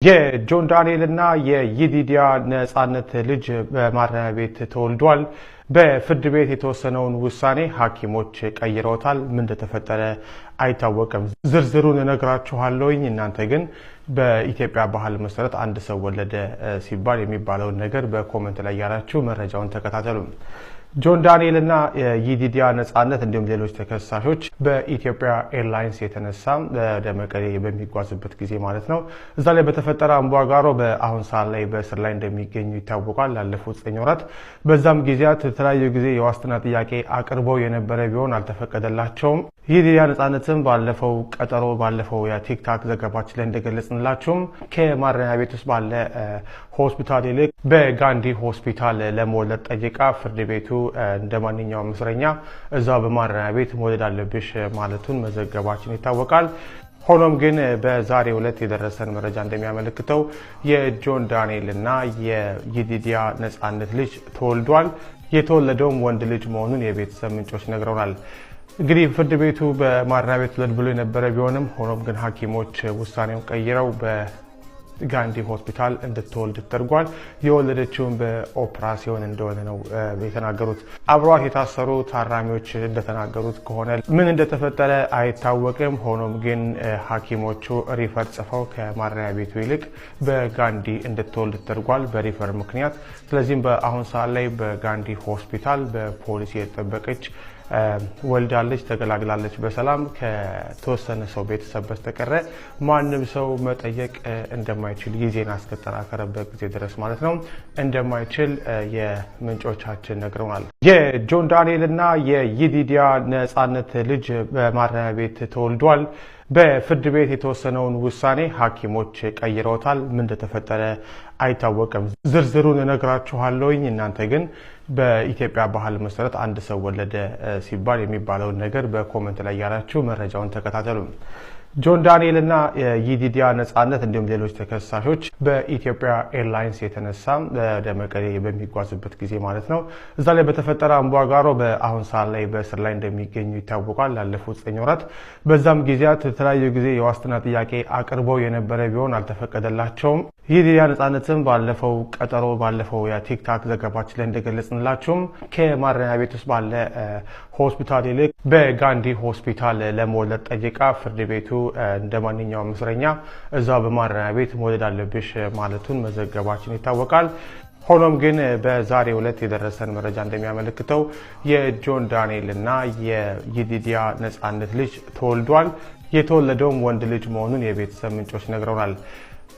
የጆን ዳንኤል እና የይዲዲያ ነጻነት ልጅ በማረሚያ ቤት ተወልዷል። በፍርድ ቤት የተወሰነውን ውሳኔ ሐኪሞች ቀይረውታል። ምን እንደተፈጠረ አይታወቅም። ዝርዝሩን እነግራችኋለሁኝ። እናንተ ግን በኢትዮጵያ ባህል መሰረት አንድ ሰው ወለደ ሲባል የሚባለውን ነገር በ comment ላይ ያላችሁ መረጃውን ተከታተሉ። ጆን ዳንኤል እና ይዲዲያ ነጻነት እንዲሁም ሌሎች ተከሳሾች በኢትዮጵያ ኤርላይንስ የተነሳ ወደ መቀሌ በሚጓዝበት ጊዜ ማለት ነው፣ እዛ ላይ በተፈጠረ አምባጓሮ በአሁን ሰዓት ላይ በእስር ላይ እንደሚገኙ ይታወቃል። ላለፉት 9 ወራት በዛም ጊዜያት የተለያዩ ጊዜ የዋስትና ጥያቄ አቅርበው የነበረ ቢሆን አልተፈቀደላቸውም። ይዲዲያ ነጻነትም ባለፈው ቀጠሮ ባለፈው የቲክታክ ዘገባችን ላይ እንደገለጽንላችሁም ከማረሚያ ቤት ውስጥ ባለ ሆስፒታል ይልቅ በጋንዲ ሆስፒታል ለመውለድ ጠይቃ ፍርድ ቤቱ እንደ ማንኛውም እስረኛ እዛው በማረሚያ ቤት መውለድ አለብሽ ማለቱን መዘገባችን ይታወቃል። ሆኖም ግን በዛሬው ዕለት የደረሰን መረጃ እንደሚያመለክተው የጆን ዳንኤል እና የይዲዲያ ነጻነት ልጅ ተወልዷል። የተወለደውም ወንድ ልጅ መሆኑን የቤተሰብ ምንጮች ነግረውናል። እንግዲህ ፍርድ ቤቱ በማረሚያ ቤት ውለድ ብሎ የነበረ ቢሆንም ሆኖም ግን ሐኪሞች ውሳኔውን ቀይረው በጋንዲ ሆስፒታል እንድትወልድ ተደርጓል። የወለደችውን በኦፕራሲዮን እንደሆነ ነው የተናገሩት። አብሯት የታሰሩ ታራሚዎች እንደተናገሩት ከሆነ ምን እንደተፈጠረ አይታወቅም። ሆኖም ግን ሐኪሞቹ refer ጽፈው ከማረሚያ ቤቱ ይልቅ በጋንዲ እንድትወልድ ተደርጓል በ refer ምክንያት። ስለዚህም በአሁን ሰዓት ላይ በጋንዲ ሆስፒታል በፖሊስ የተጠበቀች ወልዳለች፣ ተገላግላለች በሰላም። ከተወሰነ ሰው ቤተሰብ በስተቀረ ማንም ሰው መጠየቅ እንደማይችል ጊዜን እስከተጠናከረበት ጊዜ ድረስ ማለት ነው እንደማይችል የምንጮቻችን ነግረውናል። የጆን ዳንኤል እና የይዲዲያ ነጻነት ልጅ በማረሚያ ቤት ተወልዷል። በፍርድ ቤት የተወሰነውን ውሳኔ ሐኪሞች ቀይረውታል። ምን እንደተፈጠረ አይታወቅም። ዝርዝሩን እነግራችኋለሁኝ። እናንተ ግን በኢትዮጵያ ባህል መሰረት አንድ ሰው ወለደ ሲባል የሚባለውን ነገር በ comment ላይ ያላችሁ መረጃውን ተከታተሉ። ጆን ዳንኤል እና ይዲዲያ ነጻነት እንዲሁም ሌሎች ተከሳሾች በኢትዮጵያ ኤርላይንስ የተነሳ ወደ መቀሌ በሚጓዝበት ጊዜ ማለት ነው፣ እዛ ላይ በተፈጠረ አምባጓሮ በአሁን ሰዓት ላይ በእስር ላይ እንደሚገኙ ይታወቃል። ላለፉት 9 ወራት በዛም ጊዜያት የተለያዩ ጊዜ የዋስትና ጥያቄ አቅርበው የነበረ ቢሆን አልተፈቀደላቸውም። ይዲዲያ ነጻነትም ባለፈው ቀጠሮ ባለፈው የቲክታክ ዘገባችን ላይ እንደገለጽንላችሁም ከማረሚያ ቤት ውስጥ ባለ ሆስፒታል ይልቅ በጋንዲ ሆስፒታል ለመውለድ ጠይቃ ፍርድ ቤቱ እንደ ማንኛውም እስረኛ እዛው በማረሚያ ቤት መውለድ አለብሽ ማለቱን መዘገባችን ይታወቃል። ሆኖም ግን በዛሬው ዕለት የደረሰን መረጃ እንደሚያመለክተው የጆን ዳንኤል እና የይዲዲያ ነጻነት ልጅ ተወልዷል። የተወለደውም ወንድ ልጅ መሆኑን የቤተሰብ ምንጮች ነግረውናል።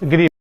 እንግዲህ